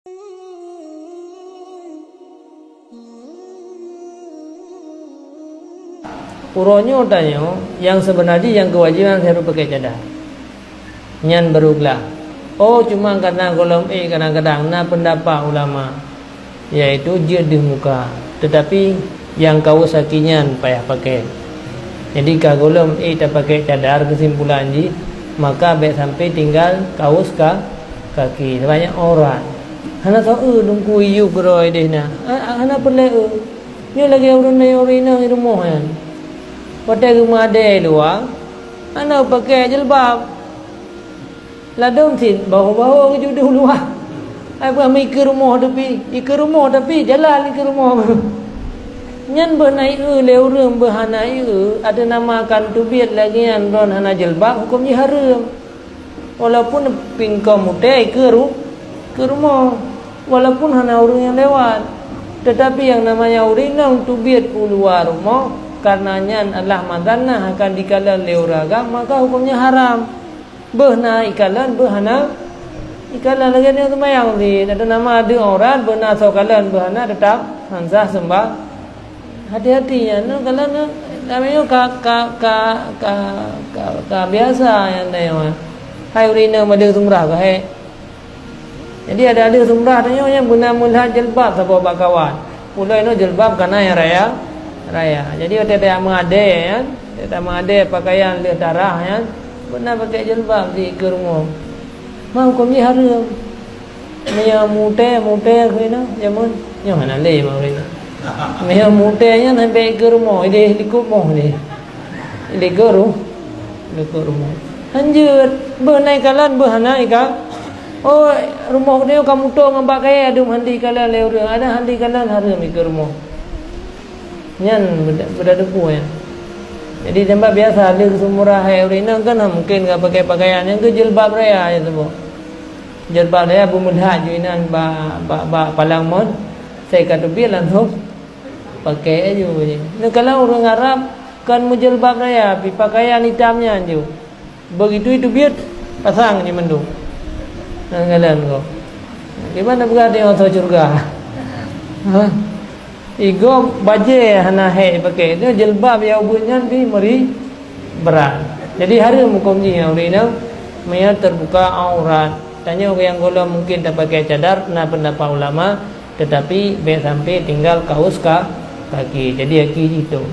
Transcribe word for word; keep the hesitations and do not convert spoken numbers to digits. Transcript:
Uroe nyoe tanyoe, nyang seubeuna jih nyang keuwajéban harôh pakai cadar. Nyan barô glah. Oh, cuma karena gohlom ék kadang-kadang na peundapat ulama, yaitu jeuet deuh muka. Teutapi nyang kaos kaki nyan payah pakai. Jadi ka gohlom ék tapakai cadar keusimpulan jih, maka bék sampai tinggal kaos ka, kaki. Sabab nyan aurat. Hana soe eu teungku iyup keudroe deh na. Ha-, hana peureulée eu. Nyoe lagée ureuëng, ureuëng inong di rumoh nyan. Watée geumeuadée luwa, hana pakai jilbab. Ladôm cit bahu-bahu geujudôh luwa. Ai bah meuikeue rumoh tapi, ikeue rumoh tapi jalan ikeue rumoh. Nyan beuh na ieu lé ureuëng beuh hana ieu, ateueh nama kan teubiet lagée nyan droen hana jilbab, huköm jih hareuem. Walaupun pingkong mutée ikeue ru-, ikeue rumoh, walaupun hana ureuëng nyang lewat. Teutapi nyang namanya ureuëng inong teubiet u luwa rumoh, kareuna nyan adalah mazannah akan jikalon lé ureuëng agam, maka hukömnya haram. Beuh na ikalon, beuh hana ikalon. Lagée nyoe seumayang cit, ateueh nama deuh aurat, beuh na soe kalon, beuh hana, teutap han sah seumbah. Hati-hati nyan, nyoe kalon nyoe, lagée nyoe ka, ka, ka, ka, ka, ka biasa nyan tanyoe. Hai ureuëng inong meudeuh sumrah keuhai. Jadi adak deuh sumrah tanyoe nyan beuna meulihat jilbab saboh bak kawan. Ulôn inoe jilbab kana nyang raya, raya. Jadi watée tajak meuadée nyan, tajak meuadée pakaian lheueh tarah nyan, beuna pakai jilbab di ikeue rumoh. Ma huköm jih hareuem. Meunyoe mutée, mutée keuh inoe, jameun nyoe hana lé ma ureuëng inong. Meunyoe mutée nyan sampai ikeue rumoh, ideh likot moh deh. Likot ru-, likot rumoh. Hanjeuet, beuh na ikalon, beuh hana ika-, oh, rumoh geutanyoe ka muto ngon bak kayée dum hana ikalon lé ureuëng, adak hana ikalon hareuem ikeue rumoh. Nyan beda, beda debu nyan. Jadi tembak biasa lé sumrah hai ureuëng inong kan mungken ka pakai pakaian nyang keu jilbab raya nyan saboh. Jilbab raya beumeulihat ju inan bak, bak, bak palang mon, sai ka teubiet langsung pakai aju je. Neukalon ureuëng Arab kan meujilbab raya, pi pakaian itam nyan ju. Begitu itu biet, pasang je mandum. Ngon kalon ko. Di mana beurati masuk syurga? Ha? Igoe bajée hana hék pakai. Itu jilbab nyang ubeut nyan pi meuri brat. Jadi hareuem huköm jih ureuëng inong meunyoe teubuka aurat. Tanyoe nyang gohlom mungken tapakai cadar, na peundapat ulama, teutapi bék sampai tinggal kaos ka, kaki. Jadi aki jih tu.